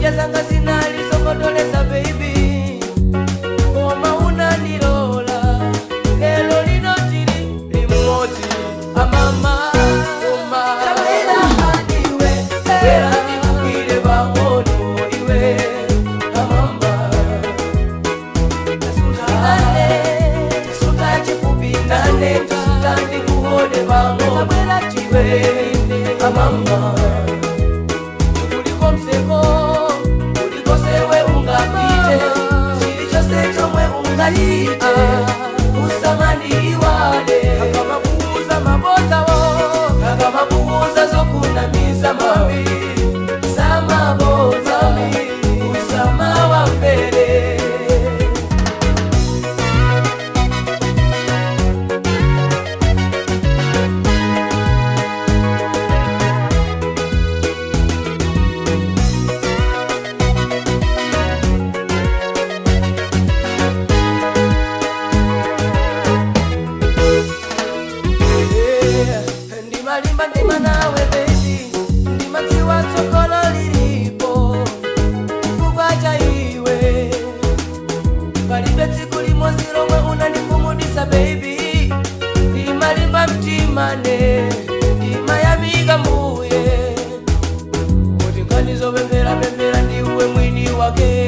Zodya zanga zinali zokondoleza baby, koma unanilola lelo lino tili limodzi amama koma tabwera haniwe tabwera ndikugwire pang'ono iwe amama tasutane tasuta chifupi nane tasuta ndikuhode pang'ono tabwera chiwe amama kuliko mseko kuliko sewe ungapite chilichonse chomwe ungachite usamaniwale akamakuuza mabozawo akamakuuza zokunamiza mami samaboza usamawamvere. Ndimalimba ndima nawe baby, ndimadziwa tsogolo lilipo chifukwa cha iwe. Palibe tsiku limodzi lomwe unandikhumudwitsa baby, ndimalimba mtimane ndimayamika mbuye kuti nkhani zopemphera pemphera ndiwe mwini wake.